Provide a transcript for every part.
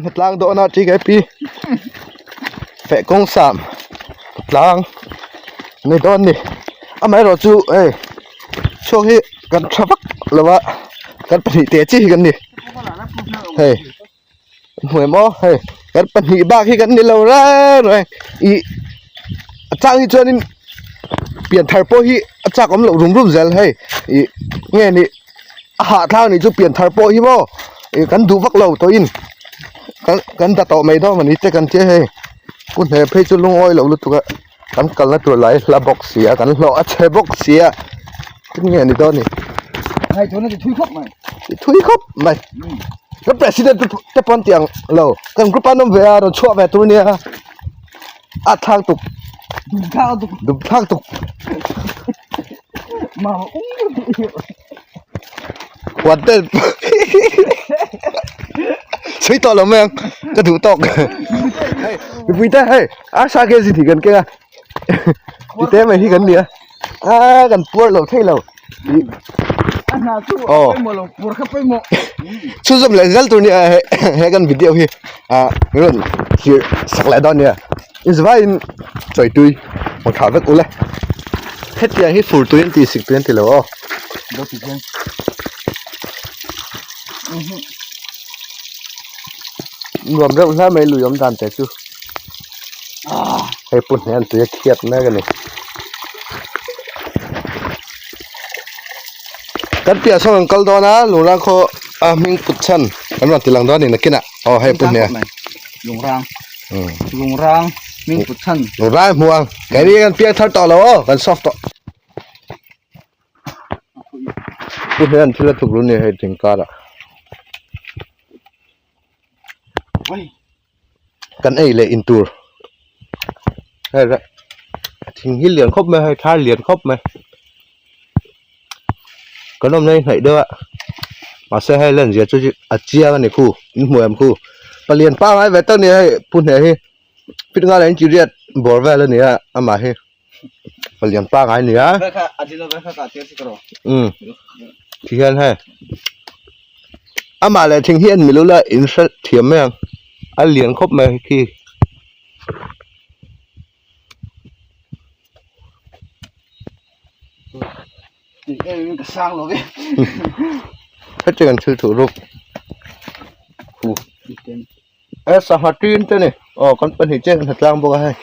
Kan hnatlang dawn a TKP feh kawng sam tlang ni dawn ni amaherawh chu hei chhuak hi kan tha vak lo a kan pahnih teh chi hi kan ni hei hmu em aw hei kan pahnih bak hi kan ni lo reng reng ih a chang hi chuanin pian thar pawh hi a chak awm loh rum rum zel hei ih nge ni a hahthlak nih chu pian thar pawh hi maw ih kan duh vak lo tawhin kan kan da tawh mai dawn a ni te kan tia hei pu hne phei chu lungawi loh lutuk a kan kalna tur lai hla bawk si a kan hlawh a chhe bawk si a tin nge ni dawn ni ti thui khawp mai kan president te pawn tiang lo kan group an awm ve a rawn chhuah ve tur nia a thlak tuk dum thlak tuk Huan te Sui tawh lo mai ang ka duh tawk hei mipui te hei a sa ke zin hi kan keng a ti te mai hi kan ni a a kan puar lo thei lo aw chhunzawm leh zel tur nia he he kan video hi ah min rawn thlir sak leh dawn nia. Inzavaiin chawi tui hmu thlah vek ule. Hetiang hi fur tui an tih sik tui an ti lo aw. Nuam reuh hle mai lui awm dan te chu. Hei pu hnen tui a khiat mek a ni. Kan piah sawn an kal dawn a Lungrang khaw a hming put chhan an rawn ti lang dawn a ni nakinah aw hei pu hne. Lungrang. Lungrang hming put chhan. Lungrang hmu ang. Keini kan piang thar tawh lo aw kan soft tawh. Pu hian thil a thuk run ni hei thing karah. Kan ei leh in tur. Hei reh thing hi lian khawp mai hei thar lian khawp mai. Kan awmna hi hnaih deuh a mahse hei lan zia chu a chiang a ni khu in hmu em khu palian pangngai ve tak a ni a hei pu hne hi fit ngai in chi riat bawr vel a ni a amah hi palian pangngai a ni a umm ti hian hei amah leh thing hi an mil ula in hre thiam mai ang a lian khawp mai khi. Hetiang an thil thuh ruk hu e sangha tin te ni aw kan pahnih chiah kan ha tlang bawk a hei.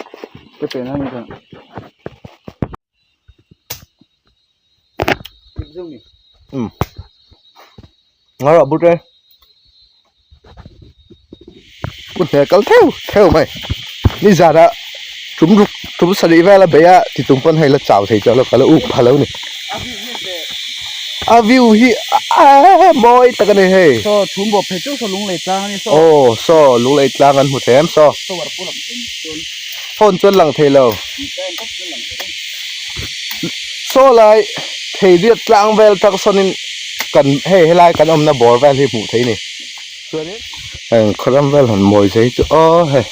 Um ngarawh but e kut hmel kal theuh theuh mai ni zan ah tum ruk tum sarih vel a bei a ti tum pawn hei la chau thei chuang lo ka la uk pha lo ni a view hi a mawi tak a ni hei saw chhum bawp phei chu saw lunglei tlang a ni saw aw saw lunglei tlang an hmu thei em saw phone chuan lang thei lo saw lai thei riat tlang vel tak sawnin kan hei helai kan awmna bawr vel hi hmuh theih a ni chuanin heng khawram vel han mawi zai chu aw hei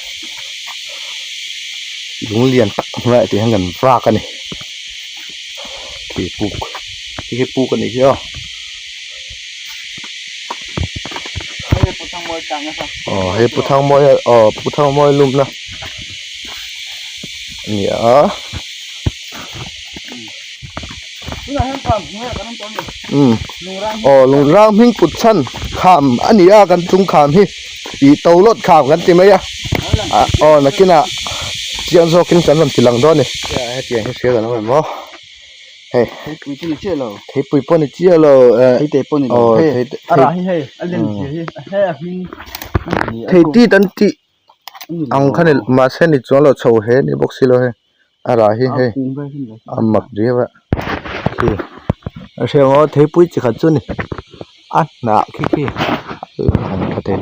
lung lian tak hnuaiah tih hian kan vak a ni khi puk khi khi puk a nih hi aw aw hei pu thangmawia aw pu thangmawia lumna a ni a. Aw lungrang hming put chhan kham a ni a kan chung kham hi ih to lawt kham kan ti mai a aw nakinah chiang zawkin kan rawn ti lang dawn a ni hetiang hi hria kan awm em aw hei theipui chu ni chiah lo theipui pawh ni chiah lo eh theite pawh ni lo hei a rah hi hei a len zia hi he a hming theiti kan tih ang kha ni mahse ni chuan lo chho he ni bawk si lo hei a rah hi hei a mak riau a khi a hriat ang aw theipui chi khat chu ni a hnah khi khi a tha thei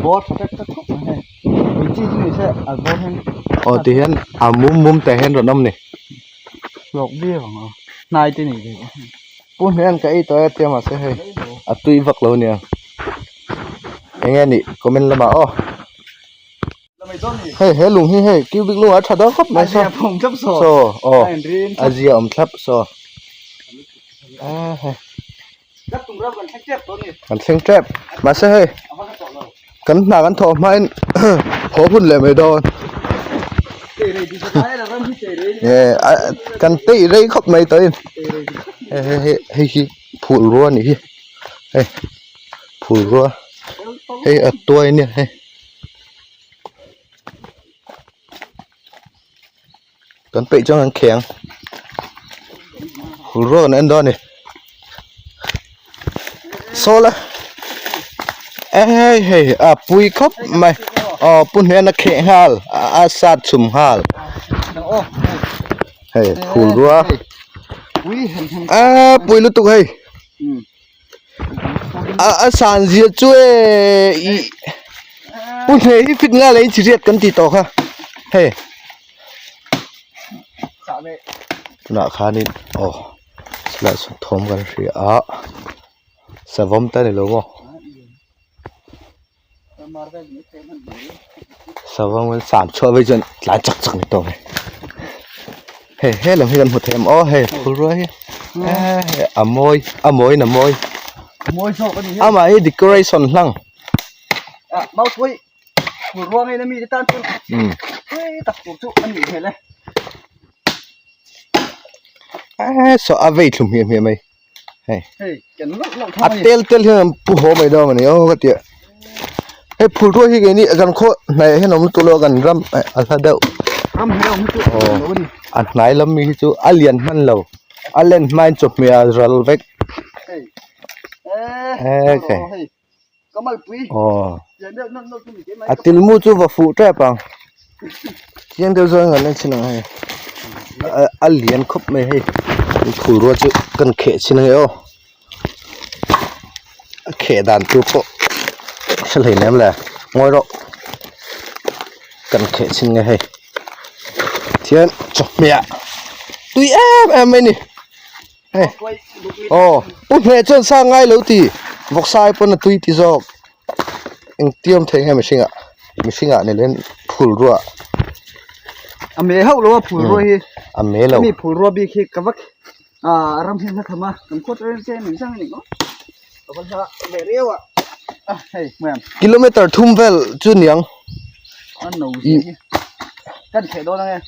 aw ti hian a mum mum te hian rawn awm ni pu hnen ka ei tawh e tia mahse hei a tui vak lo nia eng nge nih comment lamah aw. Hei he lung hi hei cubic lung a tha dawn khawp mai saw saw aw a zia awm thlap saw a hei kan thleng tep mahse hei. Kan hna kan thawh hmain haw hun leh mai dawn. Kan tei rei khawp mai tawhin hei hei hei hi phul rua a nih hi hei phul rua hei a tuai nia hei. Kan peih chuan kan kheng phul rua kan en dawn a ni saw la eh hei a pui khawp mai aw pu hnen a kheh nghal a sat chhum nghal hei phul rua a pui lutuk hei. A san zia chu e ih pu hne hi fit nga leh in chiriat kan tih tawh kha hei tunah khanin aw chulai sawn thawm kan hria a savawm te a ni lo maw savawm kan sam chhuah vei chuan tlai chak chak ni tawh mai hei he lam hi kan hmu thei em aw hei phul ruai hi eh a mawi a mawiin a mawi amah hi decoration hlang eh saw a vei thlum hmiah hmiah mai. Hei. A tel tel hian an pu haw mai dawn a ni aw ka ti a. Hei phul ruai hi keini kan khaw hnaiah hian a awm lutuk lo a kan ram a hla deuh. Aw a hnai lam mi hi chu a lian hman lo a len hmain chawhmeh a ral vek. Hei. Aw a tilmu chu va fuh tep ang chiang deuh zawng an en chhin ang hei a lian khawp mai hei phul rual chu kan kheh chhin ang e aw a kheh dan tur pawh hre hlei nem le ngawi rawh kan kheh chhin nge hei thian chawhmeh ah tui em em mai a ni. Hei aw pu hmeh chuan sa ngai lo ti vawksa ai pawn a tui ti zawk engtia awm thei nge mihring ah mihring ah ni len phul rua a me hauh lo a phul rua hi a me lo mi phul rua bik hi ka vak a ram hian hla tham a kan khaw chen chen min sang ani maw ka va hla ve riau a a hei hmuam kilometer thum vel chu niang a no zia hi kan theh dawn ange.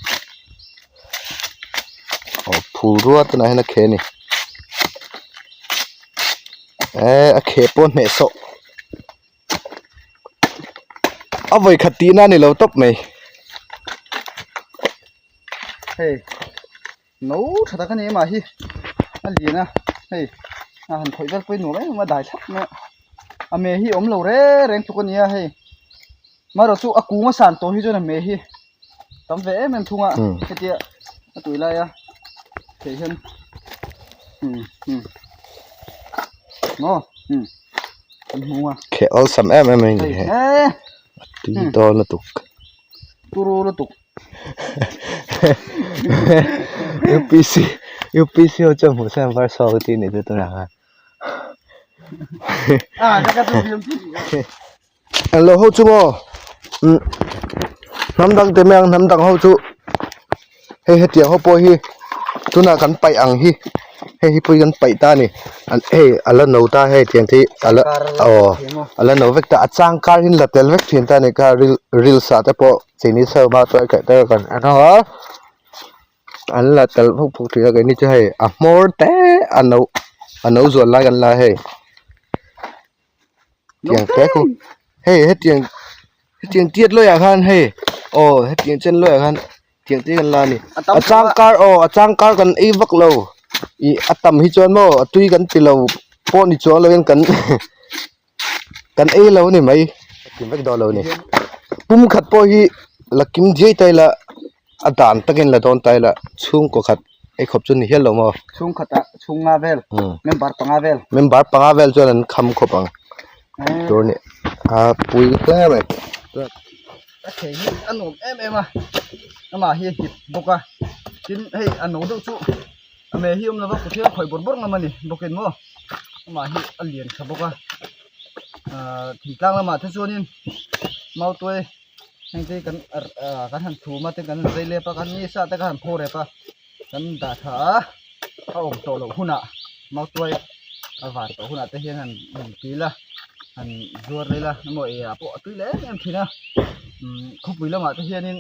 Aw phul rua tunah hian a kheh a ni eh a kheh pawh a hneh sawh a vawi khat tihna a ni lo tawp mai. Hei no tha tak a ni amah hi a lian a hei a han khawih vel pawhin nuam em em a dai thlap mai a a me hi awm lo reng reng tluk a ni a hei marawh chu a kung a san tawh hi chuan a me hi. Tam ve em em thung a hetia a tui lai a thei hian um um maw um kan hmu a Kheh awlsam em em a ni hei he tui dawn lutuk turu lutuk UPC UPC ho chuan hmuh se an var saw tih ni chu tunah khan a ka ka chu biam chu Englo ho chu maw umm hnam dang te mai ang hnam dang ho chu hei hetiang ho pawh hi tunah kan paih ang hi hei hi pawh hi kan paih ta a ni hei a la no ta hei tiang te hi a la aw a la no vek ta a chang kar hi an la tel vek thin ta a ni kha ril reels ah te pawh chinese ho hma chuan kaih te kan en a an la tel vuk vuk thin a keini chu hei a hmawr te a no a no zual lai kan la a hei. Tiang te khu hei hetiang hetiang tiat lawih ah khan hei aw hetiang chen lawih ah khan tiang te kan la a ni a chang kar aw a chang kar kan ei vak lo ih a tam hi chuan maw a tui kan ti lo pawh ni chuang lo in kan kan ei lo a ni mai a kim vek dawn lo a ni pum khat pawh hi la kim diai ta ila. A dan takin la dawn ta ila chhungkaw khat ei khawp chu ni hial lo maw? Chhungkhat ah chhung nga vel member panga vel. Member panga vel chuan an kham khawp ang tur a ni a pui hle mai. A thei hi a nuam em em a amah hi a hip bawk a tin hei a no deuh chu a me hi awm lova kut hian a khawih bawrh bawrh ngam a ni bawkin maw amah hi a lian tha bawk a ahh thingtlang lamah te chuanin mautuai. Heng te kan ah kan han thum a tin kan han zai lep a kan ni sa te kha han pho rep a kan dah tha a a awm tawh loh hunah mautuai a van tawh hunah te hian han han kil a. Han zuar vel a emaw ei ah pawh a tui leh em em thin a umm khawpui lamah te hianin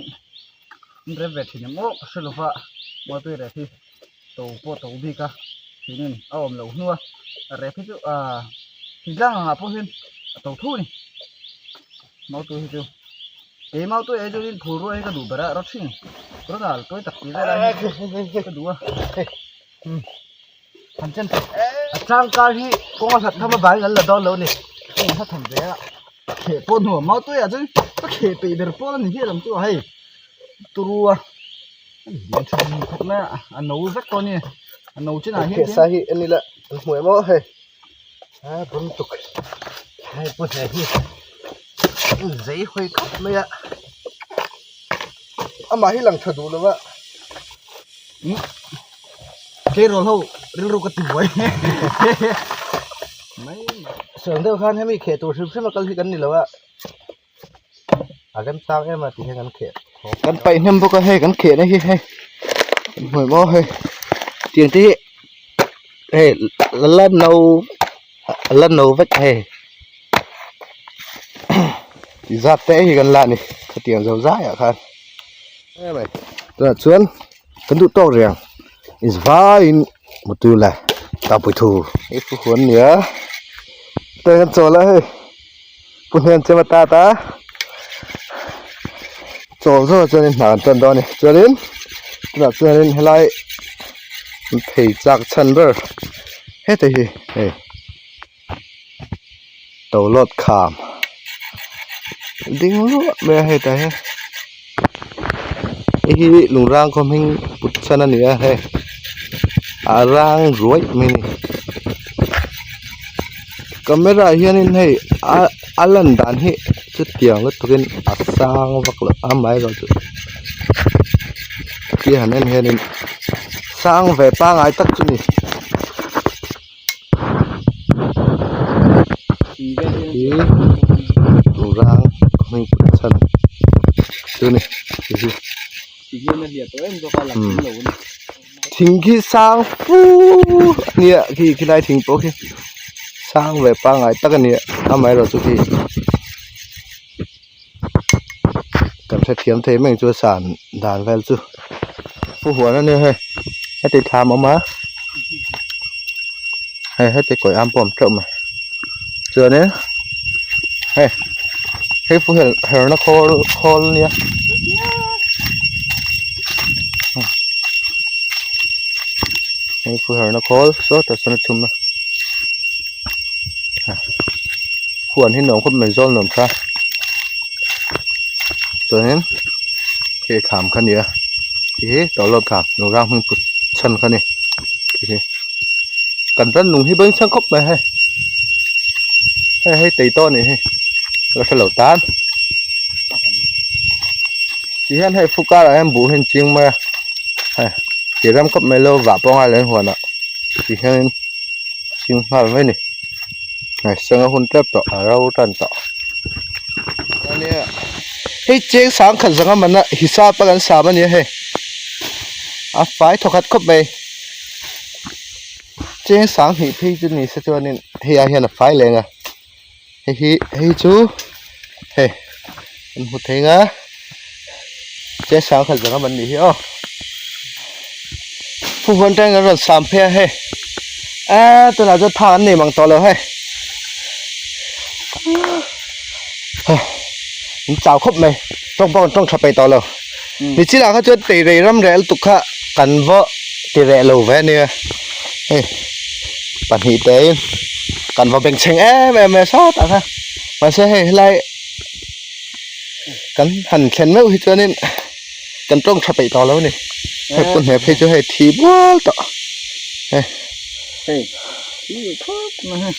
an rep ve thin em aw ka hre lova mawtui rep hi to pawh to bik a thinin a awm loh hnu a rep hi chu ahh thingtlang ang ah pawh hian a to thu a ni mawtui hi chu kei mawtui ei chuan phul ruai hi ka duh ber a rawthing rawdal tawi tak tih vel ah hian ka duh a. Han chen tawh a changkar hi kawng a hlat tham avangin an la dawn lo a ni kawng a hlat tham ve a kheh pawh nuam mau tui ah chuan ka kheh peih ber pawl a ni hial ang chu a hei turu a lian tha khawp mai a a no vek tawh a ni a no chinah hian kheh sa hi en ila an hmu em aw hei a bawm tuk hei pawh hneh hi zei hawi khawp mai a amah hi lang tha duh lo va. Tleirawl ho rilru ka ti buai mai sawi ang deuh khan hemi kheh tur hrim hrim a kal hi kan ni lo a a remchang em a tih hian kan kheh kan paih hnem bawk a hei kan kheh na hi hei hmuh maw hei tiang te hi hei la no la no vek hei ti zat te hi kan la a ni khatiang zo zai ah khan tunah chuan kan duh tawk reng vaiin mutui le tapui thu hei pu huan a ni a tah hian chawl a hei pu hnen chem a tat a chawl zawk ah chuanin hna an tan dawn a ni chuanin tunah chuanin helai an phei chak chhan ber heti hi hei tawlawt kham ding luah mai a hei tah hian hei hi lungrang khaw hming put chhan a ni a hei a rang ruai mai a ni camera ah hianin hei a a lan dan hi chutiang lutukin a sang vak lo amaherawhchu khi han en hianin sang ve pangngai tak chu a ni. Hi rang hming put chhan chu ni hi thing khi sang fu a nia khi khilai thing pawh khi sang ve pangngai tak a ni a amaherawhchu khi kan hrethiam thei mai ang chu a san dan vel chu pu huan a nia hei heti thlam a awm a hei heti kawi am pawh a awm teuh mai chuanin hei hei pu her herna khawl khawl a nia hei pu herna khawl sawtah sawn a chhum a. Huan hi nuam khawp mai zawl nuam tha chuanin hei thlam kha a ni a ti hi tawlawt thlam lungrang hming put chhan kha a ni ti hi kan ran nung hi beng chhang khawp mai hei hei hei tei tawh a nih hi la hre lo tan ti hian hei fu karah hian buh hi an ching mai a hei ti ram khawp mai lo vah pawh a ngai lo an huanah ti hianin. Ching nghal mai a ni hei sanga hun tep tawh a ro tan tawh hei cheng sang khat zanga man a hisap a kan sam a nia hei a fai thaw khat khawp mai cheng sang hnih phei chu ni se chuanin hei ah hian a fai leng a hei hi hei chu hei an hmu thei ang a cheng sang khat zanga man nih hi aw. Pu huan tang an rawn sam phei a hei eee tunah chuan thak an nei mang tawh lo hei hei an chau khawp mai tawng pawh an tawng tha peih tawh lo nichinah kha chuan teirei ram reh lutuk kha kan va ti reh lo ve ania hei pahnih te in kan va bengchheng em em mai sawtah kha mahse hei helai kan han thlen meuh hi chuanin. Kan tawng tha peih tawh lo a ni hei pu hne phei chu hei thi bual tawh hei hei thi khawp mai hei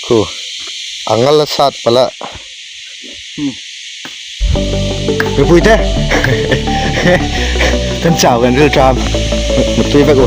khu a ngal a sat palh a mipui te kan chau kan ril tram mutui vek u.